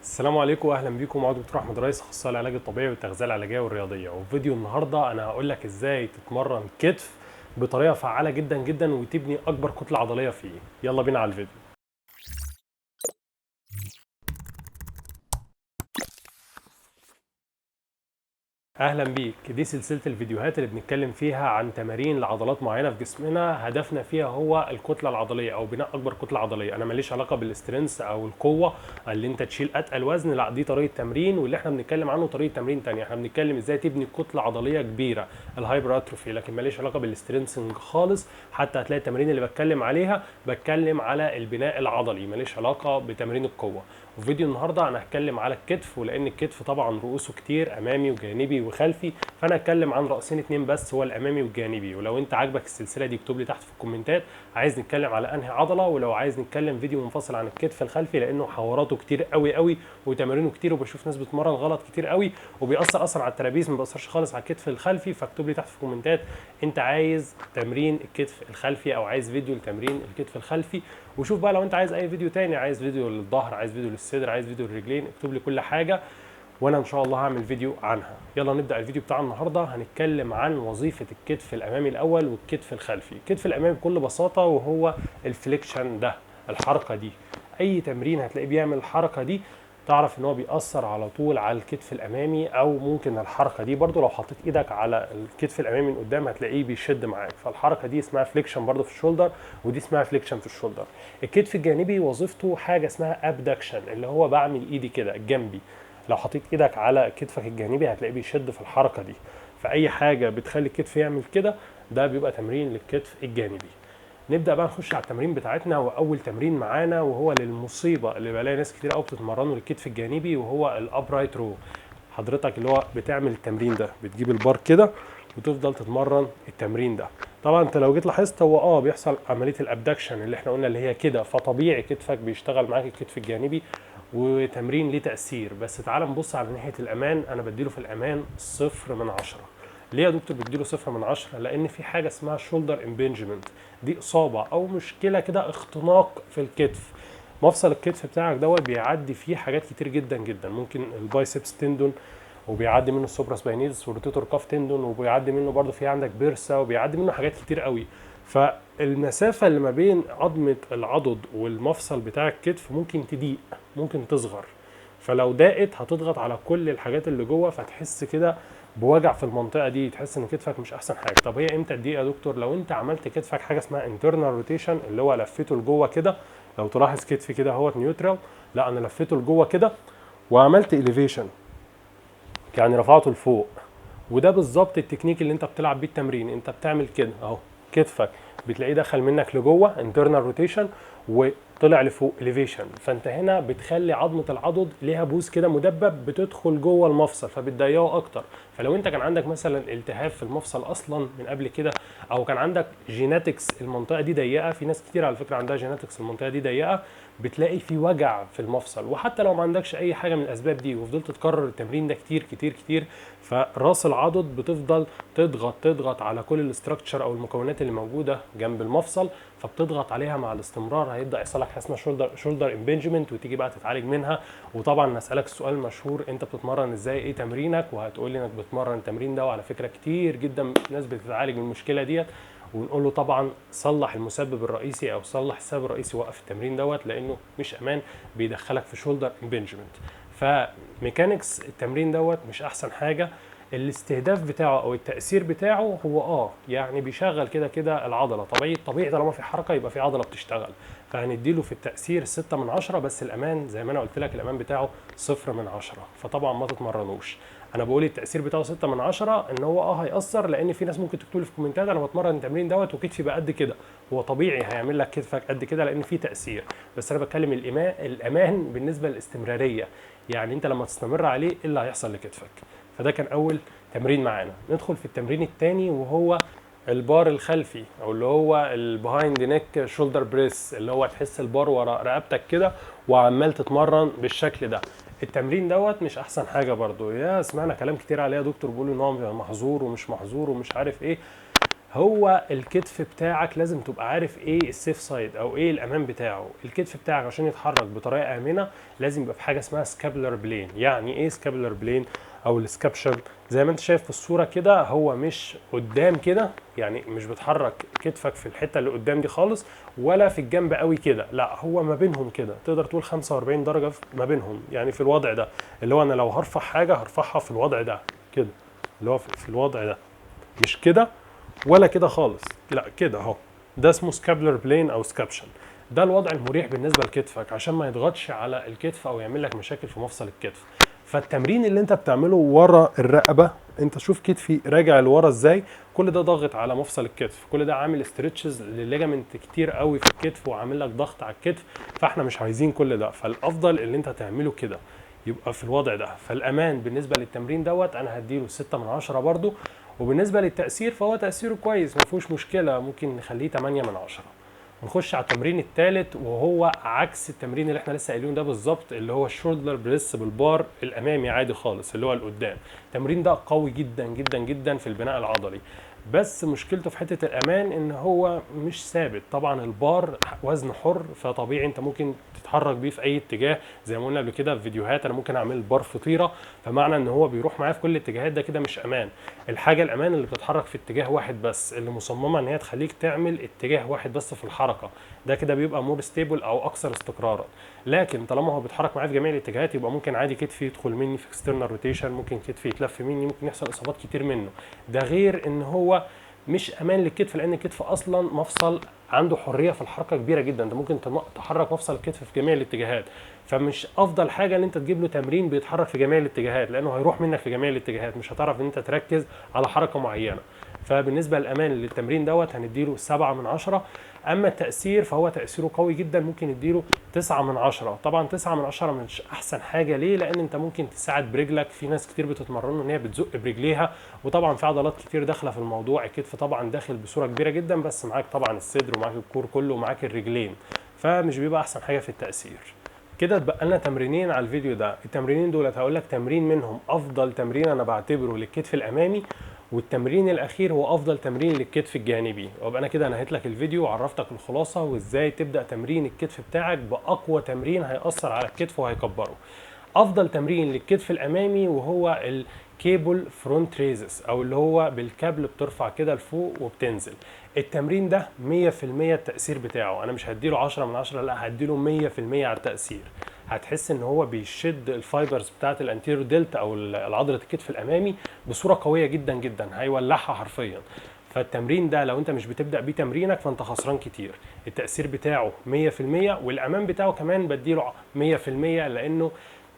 السلام عليكم واهلا بيكم. معاكم دكتور احمد ريس، اخصائي العلاج الطبيعي والتغذيه العلاجية والرياضيه. وفي فيديو النهارده انا هقول لك ازاي تتمرن كتف بطريقة فعاله جدا جدا وتبني اكبر كتلة عضلية فيه. يلا بينا على الفيديو. اهلا بيك. دي سلسلة الفيديوهات اللي بنتكلم فيها عن تمارين لعضلات معينة في جسمنا، هدفنا فيها هو الكتلة العضلية او بناء اكبر كتلة عضلية. انا ماليش علاقة بال strength او القوة اللي انت تشيل اتقل وزن، لا دي طريقه تمرين، واللي احنا بنتكلم عنه طريقه تمرين تانية. احنا بنتكلم ازاي تبني كتلة عضلية كبيرة، ال hypertrophy، لكن ماليش علاقة بال strength خالص. حتى هتلاقي التمارين اللي بتكلم عليها بتكلم على البناء العضلي، ماليش علاقة بتمرين القوة. وفي فيديو النهارده انا هتكلم على الكتف، ولان الكتف طبعا رؤوسه كتير، امامي وجانبي وخلفي، فانا هتكلم عن راسين اتنين بس، هو الامامي والجانبي. ولو انت عاجبك السلسلة دي اكتب لي تحت في الكومنتات عايز نتكلم على انهي عضلة، ولو عايز نتكلم فيديو منفصل عن الكتف الخلفي لانه حواراته كتير قوي قوي وتمارينه كتير، وبشوف ناس بتمرن غلط كتير قوي وبيأثر اصلا على ال traps، ما بيأثرش خالص على الكتف الخلفي. فاكتب لي تحت في الكومنتات انت عايز تمرين الكتف الخلفي او عايز فيديو لتمرين الكتف الخلفي. وشوف بقى لو انت عايز اي فيديو تاني، عايز فيديو للظهر، عايز فيديو للصدر، عايز فيديو للرجلين، اكتب لي كل حاجة وانا ان شاء الله هعمل فيديو عنها. يلا نبدا الفيديو بتاع النهارده. هنتكلم عن وظيفة الكتف الامامي الاول والكتف الخلفي. الكتف الامامي بكل بساطة وهو ال flexion ده، الحركة دي، اي تمرين هتلاقيه بيعمل الحركة دي تعرف ان هو بيأثر على طول على الكتف الامامي، او ممكن الحركة دي برضو لو حطيت ايدك على الكتف الامامي من قدام هتلاقيه بيشد معاك. فالحركه دي اسمها flexion برضو في ال shoulder، ودي اسمها flexion في ال shoulder. الكتف الجانبي وظيفته حاجة اسمها abduction، اللي هو بعمل ايدي كده جنبي، لو حطيت ايدك على كتفك الجانبي هتلاقيه بيشد في الحركة دي. فاي حاجة بتخلي الكتف يعمل كده ده بيبقى تمرين للكتف الجانبي. نبدا بقى نخش على التمرين بتاعتنا، واول تمرين معانا وهو للمصيبه اللي بلاقي ناس كتير قوي بتتمرنه للكتف الجانبي، وهو ال upright row. حضرتك اللي هو بتعمل التمرين ده، بتجيب البار كده وتفضل تتمرن التمرين ده. طبعا انت لو جيت لاحظت هو بيحصل عملية ال abduction اللي احنا قلنا اللي هي كده، فطبيعي كتفك بيشتغل معاك الكتف الجانبي، وتمرين ليه تاثير. بس تعال نبص على ناحية الامان. انا بديله في الامان 0 من 10. ليه يا دكتور بتديله 0 من 10؟ لان في حاجة اسمها shoulder impingement، دي اصابه او مشكلة كده، اختناق في الكتف. مفصل الكتف بتاعك دوت بيعدي فيه حاجات كتير جدا جدا، ممكن ال biceps tendon، وبيعدي منه ال supraspinatus وال rotator cuff tendon، وبيعدي منه برده في عندك bursa، وبيعدي منه حاجات كتير قوي. فالمسافه اللي ما بين عظمه العضد والمفصل بتاع الكتف ممكن تضيق، ممكن تصغر، فلو ضاقت هتضغط على كل الحاجات اللي جوه، فتحس كده بوجع في المنطقة دي، تحس ان كتفك مش احسن حاجة. طب هي امتى تضيق يا دكتور؟ لو انت عملت كتفك حاجة اسمها internal rotation، اللي هو لفيته لجوه كده. لو تلاحظ كتفي كده اهوت neutral، لا انا لفيته لجوه كده وعملت elevation، يعني رفعته لفوق. وده بالظبط التكنيك اللي انت بتلعب بيه التمرين. انت بتعمل كده اهو، كتفك بتلاقيه دخل منك لجوه internal rotation وطلع لفوق elevation. فانت هنا بتخلي عظمه العضد ليها بوز كده مدبب بتدخل جوه المفصل، فبتضيقه اكتر. فلو انت كان عندك مثلا التهاب في المفصل اصلا من قبل كده، او كان عندك genetics المنطقة دي ضيقه، في ناس كتير على فكرة عندها genetics المنطقة دي ضيقه، بتلاقي في وجع في المفصل. وحتى لو ما عندكش اي حاجة من الاسباب دي وفضلت تكرر التمرين ده كتير كتير كتير، فراس العضد بتفضل تضغط تضغط على كل ال structure او المكونات اللي موجودة جنب المفصل، فبتضغط عليها مع الاستمرار هيبدا يحصل لك حاجة اسمها shoulder impingement، وتيجي بقى تتعالج منها. وطبعا هسالك السؤال المشهور، انت بتتمرن ازاي، ايه تمرينك؟ وهتقول لي انك بتمرن التمرين ده. وعلى فكرة كتير جدا ناس بتتعالج من المشكلة ديت، ونقول له طبعا صلح المسبب الرئيسي او صلح السبب الرئيسي، وقف التمرين دوت لانه مش امان، بيدخلك في shoulder impingement. ف mechanics التمرين دوت مش احسن حاجة. الاستهداف بتاعه او التاثير بتاعه هو يعني بيشغل كده كده العضلة، طبيعي طبيعي طالما في حركة يبقى في عضلة بتشتغل، فهنديله في التاثير 6 من 10. بس الامان زي ما انا قلت لك الامان بتاعه 0 من 10، فطبعا ما تتمرنوش. انا بقول التاثير بتاعه 6 من 10 ان هو هيأثر، لان في ناس ممكن تكتب لي في الكومنتات انا بتمرن التمرين دوت وكتفي بقى قد كده. هو طبيعي هيعمل لك كتفك قد كده لان في تاثير، بس انا بتكلم الامان بالنسبة للاستمراريه، يعني انت لما تستمر عليه ايه اللي هيحصل لكتفك. فده كان اول تمرين معانا. ندخل في التمرين الثاني وهو البار الخلفي، او اللي هو ال behind neck shoulder press، اللي هو تحس البار ورا رقبتك كده وعمال تتمرن بالشكل ده. التمرين دوت مش احسن حاجة برضو، يا سمعنا كلام كتير عليه يا دكتور بيقولوا ان هو محظور ومش محظور ومش عارف ايه. هو الكتف بتاعك لازم تبقى عارف ايه ال safe side او ايه الامان بتاعه. الكتف بتاعك عشان يتحرك بطريقة امنه لازم يبقى في حاجة اسمها scapular plane. يعني ايه scapular plane او ال scaption؟ زي ما انت شايف في الصورة كده، هو مش قدام كده، يعني مش بتحرك كتفك في الحتة اللي قدام دي خالص، ولا في الجنب قوي كده، لا هو ما بينهم كده، تقدر تقول 45 درجه ما بينهم. يعني في الوضع ده اللي هو انا لو هرفع حاجة هرفعها في الوضع ده كده، اللي هو في الوضع ده، مش كده ولا كده خالص، لا كده اهو. ده اسمه scapular plane او scaption. ده الوضع المريح بالنسبة لكتفك عشان ما يضغطش على الكتف او يعمل لك مشاكل في مفصل الكتف. فالتمرين اللي انت بتعمله ورا الرقبة، انت شوف كتفي راجع لورا ازاي، كل ده ضاغط على مفصل الكتف، كل ده عامل stretches لل ligament كتير قوي في الكتف وعامل لك ضغط على الكتف، فاحنا مش عايزين كل ده. فالافضل اللي انت تعمله كده يبقى في الوضع ده. فالامان بالنسبة للتمرين دوت انا هديله 6 من 10 برضو، وبالنسبة للتاثير فهو تاثيره كويس ما فيهوش مشكلة، ممكن نخليه 8 من 10. ونخش على التمرين الثالث، وهو عكس التمرين اللي احنا لسه قايلينه ده بالظبط، اللي هو ال shoulder press بالبار الامامي عادي خالص اللي هو القدام. التمرين ده قوي جدا جدا جدا في البناء العضلي، بس مشكلته في حتة الامان ان هو مش ثابت. طبعا البار وزن حر، فطبيعي انت ممكن تتحرك بيه في اي اتجاه، زي ما قلنا قبل كده في فيديوهات انا ممكن اعمل البار فطيره، فمعنى ان هو بيروح معايا في كل الاتجاهات ده كده مش امان. الحاجة الامان اللي بتتحرك في اتجاه واحد بس، اللي مصممه ان هي تخليك تعمل اتجاه واحد بس في الحركة، ده كده بيبقى more stable او اكثر استقرارا. لكن طالما هو بيتحرك معايا في جميع الاتجاهات يبقى ممكن عادي كتفي يدخل مني في external rotation، ممكن كتفي يتلف مني، ممكن يحصل اصابات كتير منه. ده غير ان هو مش امان للكتف، لان الكتف اصلا مفصل عنده حرية في الحركة كبيرة جدا، انت ممكن تحرك مفصل الكتف في جميع الاتجاهات. فمش افضل حاجة ان انت تجيب له تمرين بيتحرك في جميع الاتجاهات، لانه هيروح منك في جميع الاتجاهات، مش هتعرف ان انت تركز على حركة معينة. فبالنسبه للامان للتمرين دوت هنديله 7 من 10. اما التاثير فهو تاثيره قوي جدا، ممكن نديله 9 من 10. طبعا 9 من 10 مش احسن حاجة، ليه؟ لان انت ممكن تساعد برجلك، في ناس كتير بتتمرن ان هي بتزق برجليها، وطبعا في عضلات كتير داخله في الموضوع، الكتف طبعا داخل بصورة كبيرة جدا، بس معاك طبعا الصدر ومعاك ال core كله ومعاك الرجلين، فمش بيبقى احسن حاجة في التاثير. كده اتبقى لنا تمرينين على الفيديو ده. التمرينين دولت هقول لك تمرين منهم افضل تمرين انا بعتبره للكتف الامامي، والتمرين الاخير هو افضل تمرين للكتف الجانبي. وابقى انا كده نهيت لك الفيديو وعرفتك الخلاصة وازاي تبدا تمرين الكتف بتاعك باقوى تمرين هيأثر على الكتف وهيكبره. افضل تمرين للكتف الامامي وهو ال cable front raises، او اللي هو بالكابل بترفع كده لفوق وبتنزل. التمرين ده 100% التأثير بتاعه، انا مش هديله 10 من 10، لا هديله 100% على التأثير. هتحس ان هو بيشد ال fibers بتاعت ال anterior delt او العضلة الكتف الامامي بصورة قوية جدا جدا، هيولعها حرفيا. فالتمرين ده لو انت مش بتبدا بيه تمرينك فانت خسران كتير. التاثير بتاعه 100%، والامان بتاعه كمان بديله 100%، لانه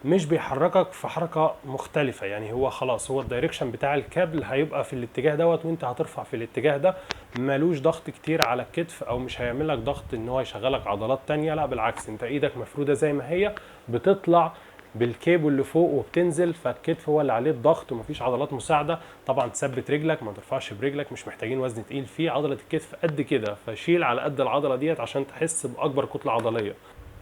مش بيحركك في حركة مختلفة، يعني هو خلاص هو ال direction بتاع الكابل هيبقى في الاتجاه دوت وانت هترفع في الاتجاه ده، ملوش ضغط كتير على الكتف او مش هيعمل لك ضغط ان هو يشغلك عضلات تانية، لا بالعكس انت ايدك مفرودة زي ما هي بتطلع بالكيبل لفوق وبتنزل، فالكتف هو اللي عليه الضغط ومفيش عضلات مساعدة. طبعا تثبت رجلك، ما ترفعش برجلك، مش محتاجين وزن تقيل فيه، عضلة الكتف قد كده فشيل على قد العضلة ديت عشان تحس باكبر كتلة عضلية.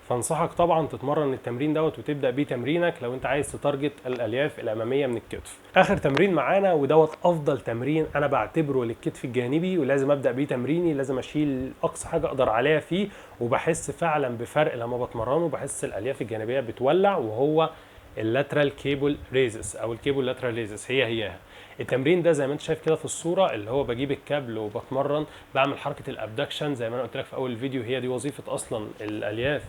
فانصحك طبعا تتمرن التمرين دوت وتبدا بيه تمرينك لو انت عايز ت target الالياف الامامية من الكتف. اخر تمرين معانا ودوت افضل تمرين انا بعتبره للكتف الجانبي ولازم ابدا بيه تمريني، لازم اشيل اقصى حاجة اقدر عليها فيه، وبحس فعلا بفرق لما بتمرنه، بحس الالياف الجانبية بتولع، وهو ال lateral cable raises او ال cable lateral raises. هي هياها التمرين ده زي ما انت شايف كده في الصورة، اللي هو بجيب الكابل وبتمرن بعمل حركة ال abduction زي ما انا قلت لك في اول الفيديو، هي دي وظيفة اصلا الالياف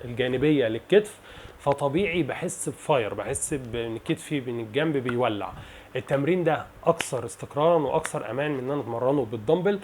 الجانبية للكتف، فطبيعي بحس ب fire، بحس بان كتفي من الجنب بيولع. التمرين ده اكثر استقرارا واكثر امان من ان انا اتمرنه بالدمبل،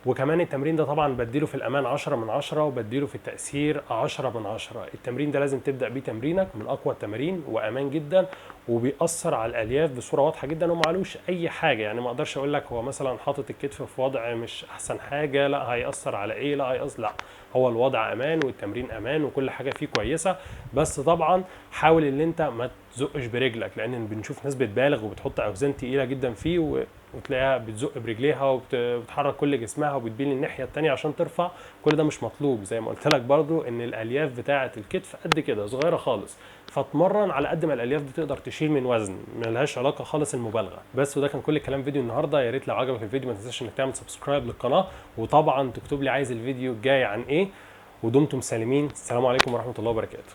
وكمان التمرين ده طبعا بديله في الامان 10 من 10 وبديله في التاثير 10 من 10. التمرين ده لازم تبدا بيه تمرينك، من اقوى التمارين وامان جدا، وبيأثر على الالياف بصورة واضحة جدا ومعلوش اي حاجة، يعني ما اقدرش اقول لك هو مثلا حاطط الكتف في وضع مش احسن حاجة، لا هيأثر على ايه، لا هيأثر، لا هو الوضع امان والتمرين امان وكل حاجة فيه كويسة. بس طبعا حاول ان انت ما تزقش برجلك، لان بنشوف ناس بتبالغ وبتحط اوزان تقيلة جدا فيه وتلاقيها بتزق برجليها وبتحرك كل جسمها وبتبين الناحية الثانية عشان ترفع. كل ده مش مطلوب. زي ما قلت لك برضو ان الالياف بتاعه الكتف قد كده صغيرة خالص، فاتمرن على قد ما الالياف دي تقدر تشيل من وزن، ملهاش علاقة خالص المبالغة. بس وده كان كل الكلام فيديو النهارده. يا ريت لو عجبك الفيديو ما تنساش انك تعمل subscribe للقناة، وطبعا تكتب لي عايز الفيديو الجاي عن ايه. ودمتم سالمين. السلام عليكم ورحمة الله وبركاته.